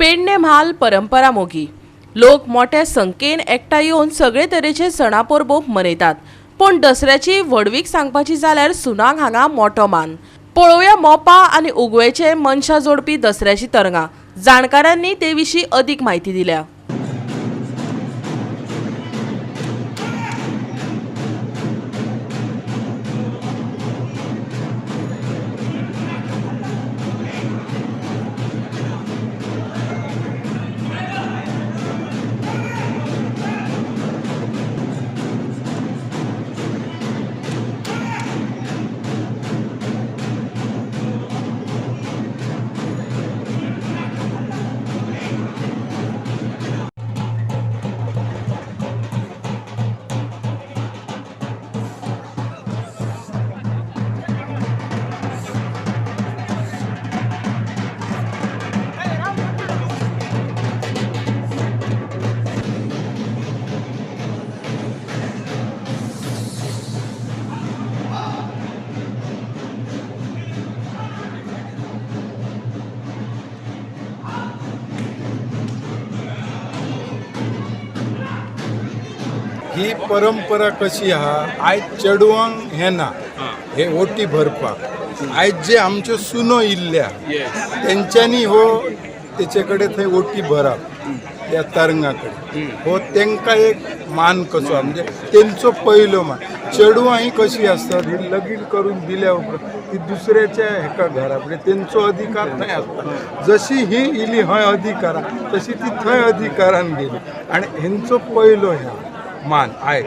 पेडणे म्हाल परंपरा मोगी लोक मोठ्या संख्येन एकठांय येवन सगळे तरेचे सणा परबो मनयतात. पूण दसऱ्याची व्हडवीक सांगपाची जाल्यार सुनांक हांगा मोठो मान. पळोवया मोपा आनी उगवेचे मनशां जोडपी दसऱ्याची तरंगां. जाणकारांनी ते विशीं अदीक म्हायती दिल्या. ही परंपरा कशी आहा, आयज चेडवांक हें ना, हे ओटी भरपाक आयज जे आमच्यो सुनो इल्ल्या तेंच्यांनी हो तेचे कडेन थंय ओटी भरप त्या तरंगा कडेन हो तांकां एक मान कसो, म्हणजे तेंचो पयलो मान. चेडवां ही कशी आसतात, ही लगीन करून दिल्या उपरांत ती दुसऱ्याच्या हेका घरा म्हणजे तेंचो अधिकार थंय आसता. जशी ही इली हय अधिकारान, तशी ती थंय अधिकारान गेली आनी हेंचो पयलो ह्या मान. आयज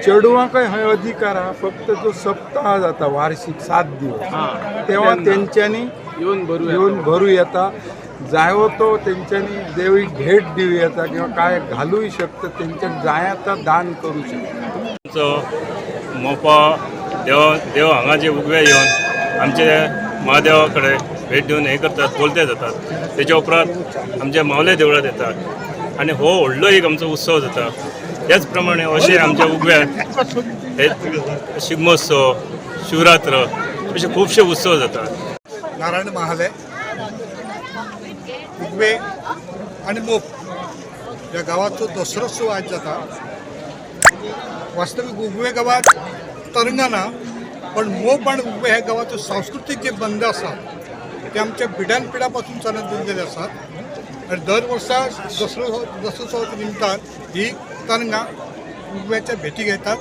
चेडवांकय हय अधिकार आहा, फक्त जो सप्ताह जाता वार्षिक 7 दिवस तेव्हा तेंच्यांनी येवन भरू येता, जायो तो तेंच्यांनी देवीक भेट दिवं येता किंवा काय घालूय शकता, तेंच्यान जाय तो दान करू शकता. आमचो मोपा देव हांगा जे उगवे येवन आमचे महादेवा कडेन भेट दिवन हें करतात, बोलते जातात. तेच्या उपरांत आमच्या मावले देवळांत येतात आनी हो व्हडलो एक आमचो उत्सव जाता. त्याच प्रमाणे अशें आमच्या उगव्यात हे शिगमोत्सव, शिवरात्र अशे खुबशे उत्सव जातात. नारायण महाले, उगवे आनी मोप ह्या गांवाचो दसरोत्सव आज जाता. वास्तवीक उगवे गांवात तरंगा ना, पण मोप आनी उगवे ह्या गांवाचो सांस्कृतीक जे बंद आसा ते आमच्या पिढ्यान पिढ्या पासून चलत दिल्लेले आसात आनी दर वर्सा दसरोत्सवाच्या निमतान ही तरंगां उगव्याच्या भेटी घेतात,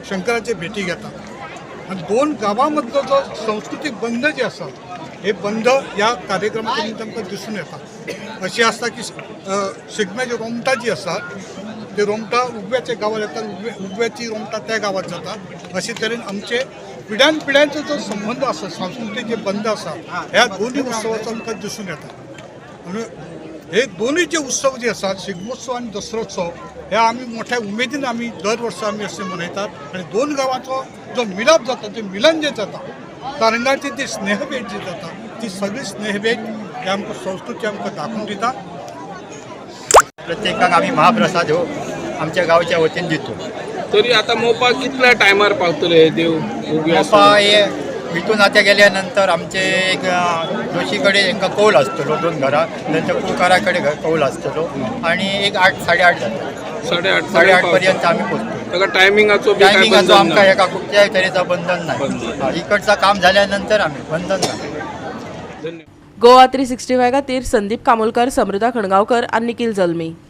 शंकराचे भेटी घेतात आनी दोन गांवां मदलो जो सांस्कृतीक बंद जे आसा हे बंद ह्या कार्यक्रमाच्या निमतान आमकां दिसून येता. अशें आसता की शिगम्याची रोमटां जी आसात ते रोमटां उगव्याच्या गांवात येतात, उगव्याची रोमटां त्या गांवात जातात. अशे तरेन आमचे पिढ्यान पिढ्यांचो जो संबंद आसा, सांस्कृतीक जे बंद आसा ह्या दोनूय उत्सवाचो आमकां दिसून येता. आनी हे दोनूय जे उत्सव जे आसात, शिगमोत्सव आनी दसरोत्सव, हे आमी मोठ्या उमेदीन आमी दर वर्सा आमी अशें मनयतात. आनी दोन गांवांचो जो मिलाप जाता, जें मिलन जें जाता, तरंगाची जी स्नेहभेट जी जाता, ती सगळी स्नेहभेट हे आमकां संस्कृती आमकां दाखोवन दिता. प्रत्येकाक आमी महाप्रसाद हो आमच्या गांवच्या वतीन दितो. तरी आता मोपा कितल्या टायमार पावतले देव? मोपा हे विठू नात्या गेल्या नंतर आमचे एक जोशी कडेन हांकां कौल आसतलो, 2 घरां नंतर कुळकारा कडेन कौल आसतलो आनी एक 8 साडे 8 जाता, 8:30 पर्यंत आमी पोचतो. ताका टायमिंगाचो टायमिंगाचो आमकां हेका कुठल्याय तरेचो बंधन नाही. इकडचा काम झाल्यानंतर आमी बंधन नाही. गोवा 365 खातीर संदीप कामोलकर, समृद्धा खणगांवकर आनी निखिल जल्मी.